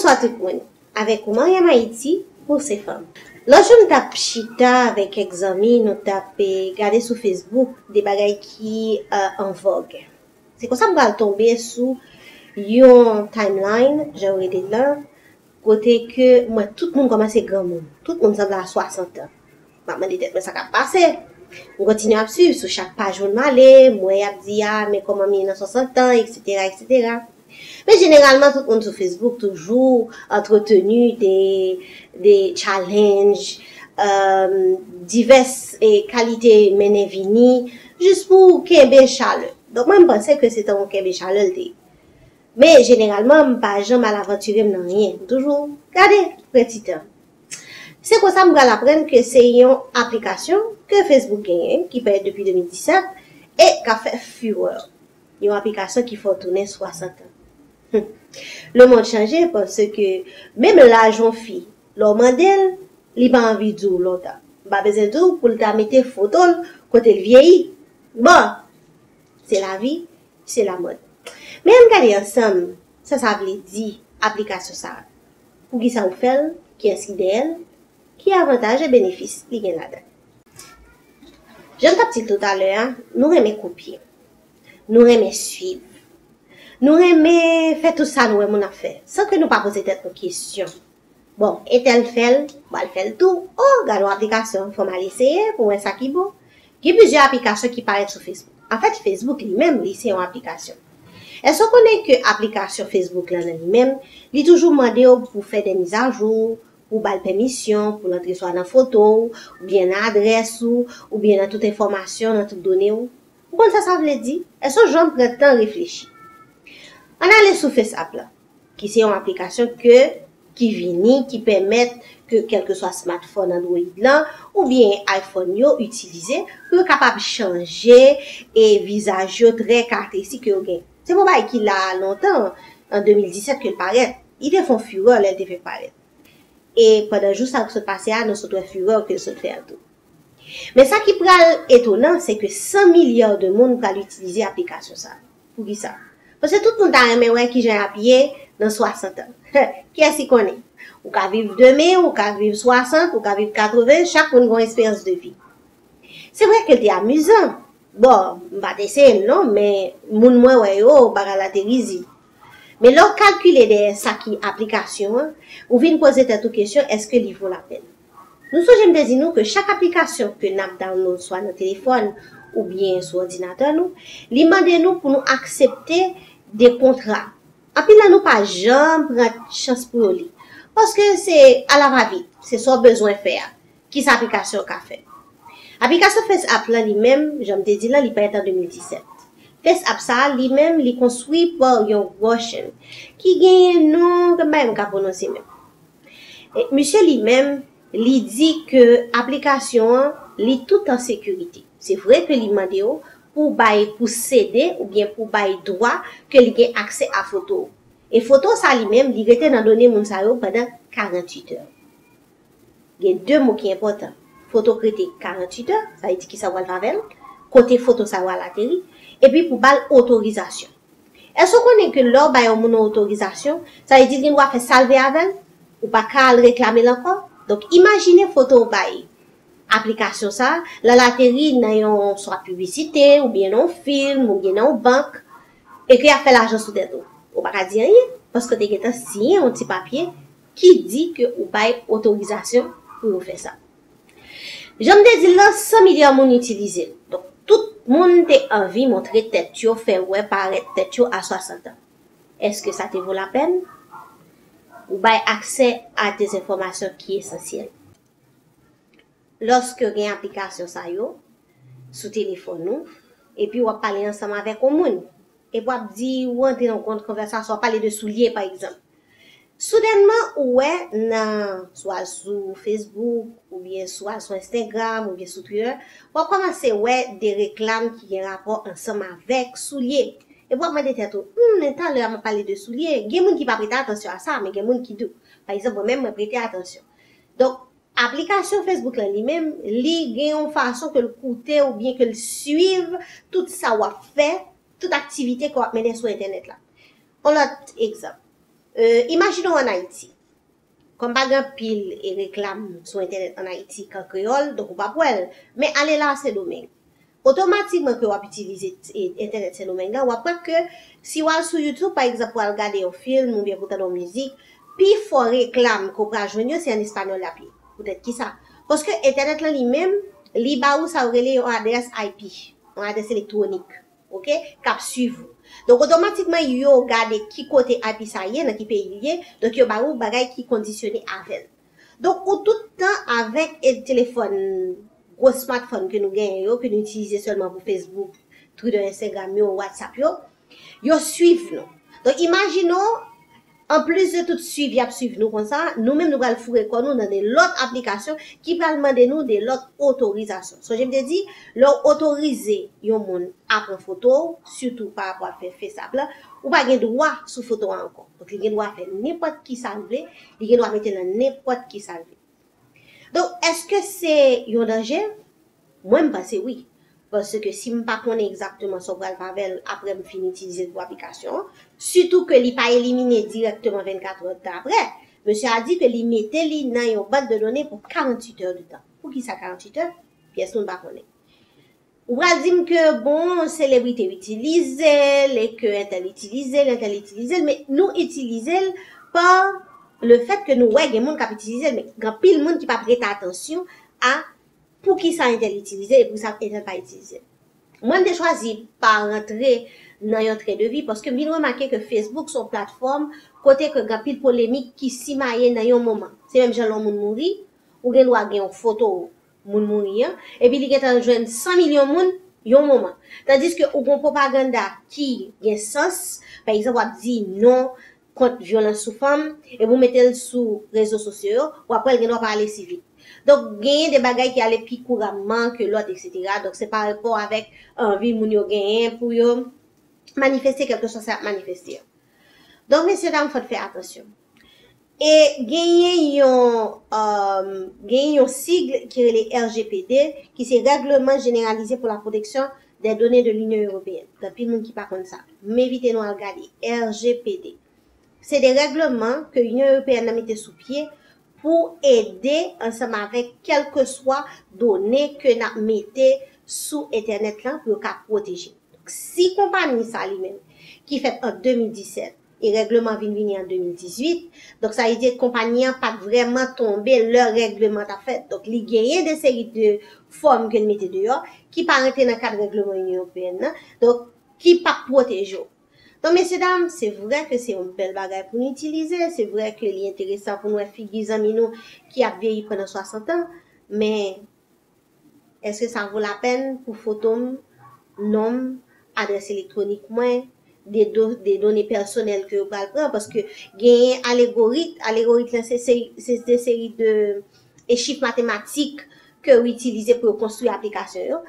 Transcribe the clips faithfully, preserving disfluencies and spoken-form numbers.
Bonjou tout moun. Avèk ou Mariam Haïti pou se fanm. Lòt jou m t ap chita avèk kèk zanmi, nou t ap eh, gade sou Facebook de bagay ki eh, an vòg. Se konsa m pral tonbe sou yon timeline, jan yo rele l lan, kote ke m wè tout moun kòmanse granmoun. Tout moun sanble a swasant an. M ap mande tèt mwen sa k ap pase. M kontinye ap swiv sou chak paj moun m ale, m wè y ap di a, men kòman m ye nan swasant an, etsetera, etsetera. Men jeneralman, tout moun sou Facebook toujou antreteni de, de challenge, euh, divès eh, kalite mennen vini, jis pou kenbe chalè. Donk mwen, m panse ke se tan yon kenbe chalè l te ye. Men jeneralman, m pa janm al avantire m nan anyen. M toujou gade, pran ti tan. Se konsa m pral aprann ke se yon aplikasyon ke Facebook genyen, ki parèt depi de mil disèt, e k ap fè furè. Yon aplikasyon ki fè w tounen swasant an. Lemonn chanje, paske menm laj yon fi, lè w mande l, li pa anvi di w lontan. M pa bezwen di w pou l ta mete foto l kote l vyeyi. Bon, se lavi, se lamòd. Men ann gade ansanm sa sa vle di aplikasyon sa a. Poukisa ou fè l, kiyès ki dèyè l, ki avantaj e benefis li gen ladan l. Jan m t ap di l toutalè a, nou renmen kopye. Nou renmen swiv. Nou renmen fè tout sa nou wè moun ap fè, san ke nou pa poze tèt nou kesyon. Bon, entèl fè l, m pral fè l tou. O, gade yon aplikasyon, fò m al eseye pou m wè sa ki bon. Gen plizyè aplikasyon ki parèt sou Facebook. Anfèt, Facebook li menm, li se yon aplikasyon. Èske w konnen ke aplikasyon Facebook lan nan li menm, li toujou mande w pou fè de mizajou, pou w ba l pèmisyon, pou l antre swa nan foto w, oubyen nan adrès ou, oubyen nan tout enfòmasyon, nan tout done w? Ou konn sa sa vle di? Èske w janm pran tan reflechi? Ann ale sou FaceApp lan, ki se yon aplikasyon ke, ki vini, ki pèmèt ke kèlkeswa smartphone Android lan oubyen iPhone yo itilize pou yo kapab chanje e vizaj yo trè karakteristik ke yo gen. Se yon bagay ki la lontan, an de mil disèt ke l parèt. Li te fè yon furè lè l te fèk parèt. E pandan jou sa k sot pase a, nou sot wè furè ke l sot fè a tou. Men sa ki pral etonan, se ke san milya de moun pral itilize aplikasyon sa a. Poukisa? Paske tout moun ta renmen wè kijan y ap ye nan swasant an. Kiyès ki konnen? Ou ka viv demen, ou ka viv swasant, ou ka viv katreven, chak moun gen yon esperans de vi. Se vre ke l te amizan. Bon, m pa t eseye l non, men moun mwen wè yo, bagay la te rizib. Men lè w kalkile dèyè sa ki aplikasyon an, ou vin poze tèt ou kesyon, èske li vo lapèn? Nou sonje m te di nou ke chak aplikasyon ke n ap download swa nan telefòn oubyen sou òdinatè nou, li mande nou pou nou aksepte de kontra. Anpil nan nou pa janm pran chans pou yo li. Paske se alavavit, se sa w bezwen fè a. Kisa aplikasyon an ka fè? Aplikasyon FaceApp lan li menm, jan m te di l lan, li parèt an de mil disèt. FaceApp sa a, li menm, li konstwi pa yon Russian ki genyen non ke m pa menm ka pwononse menm. E misye li menm, li di ke aplikasyon an, li tout an sekirite. Se vre ke li mande w pou w bay, pou sede oubyen pou w bay dwa ke li gen aksè a foto w. E foto sa li menm, li rete nan done moun sa yo pandan karannwit è. Gen de mo ki enpòtan. Foto k rete karannwit è, sa vle di kisa w pral fè avè l, kote foto sa yo al ateri, epi pou ba l otorizasyon. Èske w konnen ke lè w bay yon moun yon otorizasyon, sa vle di l gen dwa fè sa l vle avè l? Ou pa ka al reklame l ankò? Donk, imajine foto w bay aplikasyon sa a, lè l ateri nan yon swa piblisite, oubyen nan yon fim, oubyen nan yon bank, e ke y ap fè lajan sou tèt ou. Ou pa ka di anyen, paske w te gentan siyen yon ti papye ki di ke ou bay otorizasyon pou yo fè sa. Jan m te di l lan, san milya moun itilize l. Donk, tout moun te anvi montre tèt yo, fè wè parèt tèt yo a swasant an. Èske sa te vo lapèn? Ou bay aksè a de enfòmasyon ki esansyèl. Lòske w gen aplikasyon sa yo sou telefòn ou, epi w ap pale ansanm avèk yon moun, epi w ap di, ou antre nan yon konvèsasyon, w ap pale de soulye, pa egzanp. Soudènman, ou wè nan, swa sou Facebook, oubyen swa sou Instagram, oubyen sou Twitter, w ap kòmanse wè de reklam ki gen rapò ansanm avèk soulye. Epi w ap mande tèt ou, hmm, men talè a m ap pale de soulye. Gen moun ki pa prete atansyon a sa, men gen moun ki di w. Pa egzanp, mwen menm, mwen prete atansyon. Donk, aplikasyon Facebook lan li menm, li gen yon fason ke l koute oubyen ke l swiv tout sa w ap fè, tout aktivite ke w ap mennen sou entènèt la. Yon lòt egzanp. Euh, imajine w ann Ayiti. Kòm pa gen anpil e reklam sou entènèt ann Ayiti k an kreyòl, donk ou p ap wè l. Men ale la Sendomeng. Otomatikman ke w ap itilize e, entènèt Sendomeng la, w ap wè ke si w al sou YouTube, pa egzanp, pou w al gade yon fim oubyen pou w tande yon mizik, pifò reklam ke w pral jwenn yo, se ann espanyòl y ap ye. Poutèt kisa? Paske entènèt lan li menm, li ba ou sa yo rele yon adrès I P, yon adrès elektwonik, oke, k ap swiv ou. Donk, otomatikman, yo gade ki kote I P sa ye, nan ki peyi l ye, donk yo ba ou bagay ki kondisyone avè l. Donk, ou tout tan avèk e telefòn, gwo smartphone ke nou genyen yo, ke nou itilize sèlman pou Facebook, Twitter, Instagram yo, WhatsApp yo, yo swiv nou. Donk, imajine w, anplis de tout swiv y ap swiv nou konsa, nou menm nou pral foure kò nou nan de lòt aplikasyon ki pral mande nou de lòt otorizasyon. Sonje m te di, lè w otorize yon moun a pran foto w, sitou pa rapò a fè FaceApp la, ou pa gen dwa sou foto a ankò. Donk, li gen dwa fè nenpòt ki sa l vle, li gen dwa mete nan nenpòt ki sa l vle. Donk, èske se yon danje? Mwen, m panse wi. Paske si m pa konnen egzakteman sa w pral fè avè l apre m fin itilize gwo aplikasyon an, sitou ke li pa elimine dirèkteman vennkat è de tan apre, mesye a di ke li mete li nan yon bank de done pou karanntuit è de tan. Poukisa karanntuit è? Pyès moun pa konnen. Ou pral di m ke, bon, selebrite yo itilize l, e ke entèl itilize l, entèl itilize l, men nou itilize l pa le fèt ke nou wè gen moun k ap itilize l, men gen anpil moun ki p ap rete atansyon a poukisa entèl itilize l e poukisa entèl pa itilize l. Mwen, m te chwazi pa rantre nan yon tren de vi paske m vin remake ke Facebook se yon platfòm kote ke gen anpil polemik ki simaye nan yon moman. Se menm jan lè yon moun mouri, ou gen dwa gen yon foto moun mouri an, epi li gentan jwenn san milyon moun yon moman. Tandiske ou gon pwopaganda ki gen sans, pa egzanp, w ap di non kont vyolans sou fanm, epi w mete l sou rezo sosyo yo, w ap wè l gen dwa pa ale si vit. Donk, genyen de bagay ki ale pi kouramman ke lòt, etsetera. Donk, se pa rapò avèk anvi moun yo genyen pou yo manifeste, kèlkeswa sa y ap manifeste an. Donk, mesye dam, fò n fè atansyon. E genyen yon, um, genyen yon sig ki rele R G P D, ki se Règleman Jeneralize pou la Pwoteksyon dè Done de Linyon Ewopeyèn. Gen anpil moun ki pa konn sa. M envite nou al gade R G P D. Se de règleman ke Inyon Ewopeyèn nan mete sou pye pou ede ansanm avèk kèlkeswa done ke n ap mete sou entènèt lan pou yo ka pwoteje. Si konpayi sa li menm, ki fèt an de mil disèt, e règleman vin vini an de mil dizuit, donk sa vle di konpayi an pa t vrèman tonbe lè règleman t ap fèt. Donk li genyen de seri de fòm ke l mete deyò ki pa rantre nan kad règleman Inyon Ewopeyèn nan, donk ki p ap pwoteje w. Donk, mesye dam, se vrè ke se yon bèl bagay pou nou itilize, se vrè ke li enteresan pou nou wè figi zanmi nou ki ap vyeyi pandan swasant an, men èske sa vo lapèn pou foto m, non m, adrès elektwonik mwen, de, do, de done pèsonèl ke yo pral pran? Paske genyen alegorit, alegorit lan se, se, se de seri de e chif matematik ke yo itilize pou yo konstwi aplikasyon yo.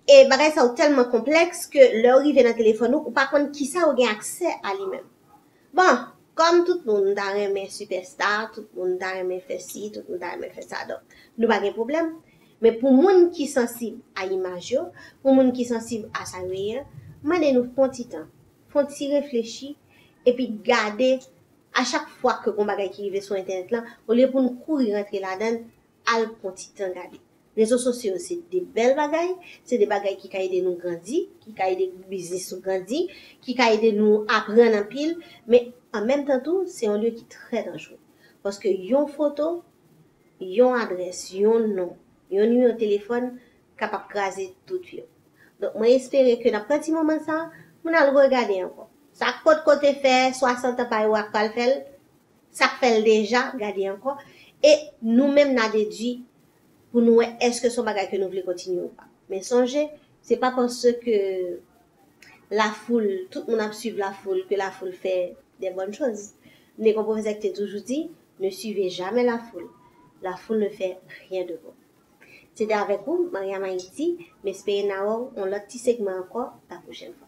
E bagay sa yo tèlman konplèks ke lè yo rive nan telefòn ou, ou pa konn kisa yo gen aksè a li menm. Bon, kòm tout moun ta renmen sipèsta, tout moun ta renmen fè si, tout moun ta renmen fè sa, donk nou pa gen pwoblèm. Men pou moun ki sansib a imaj yo, pou moun ki sansib a sa yo ye an, mande nou fè yon ti tan, fè yon ti reflechi, epi gade a chak fwa ke gon bagay ki rive sou entènèt lan, olye pou n kouri rantre ladan l, al pran ti tan gade. Rezo sosyo yo se de bèl bagay, se de bagay ki ka ede nou grandi, ki ka ede biznis nou grandi, ki ka ede nou aprann anpil, men an menm tan tou, se yon lye ki trè danjere. Paske yon foto, yon adrès, yon non, yon nimewo telefòn kapab kraze tout vi w. Donk, mwen espere ke n ap pran ti moman sa, pou n al regade ankò. Sa k potko te fè swasant an pa yo ak pral fè l, sa k fè l deja, gade ankò. E nou menm n a dedui pou nou wè èske se yon bagay ke nou vle kontinye ou pa. Men sonje, se pa paske lafoul, tout moun ap swiv lafoul, ke lafoul fè de bòn choz. M te gen yon pwofesè ki te toujou di, ne suivez jamais la foule. La foule ne fait rien de bon. Se te avèk ou, Mariam Haïti, m espere n a wè w yon lòt ti segman ankò, la pwochèn fwa.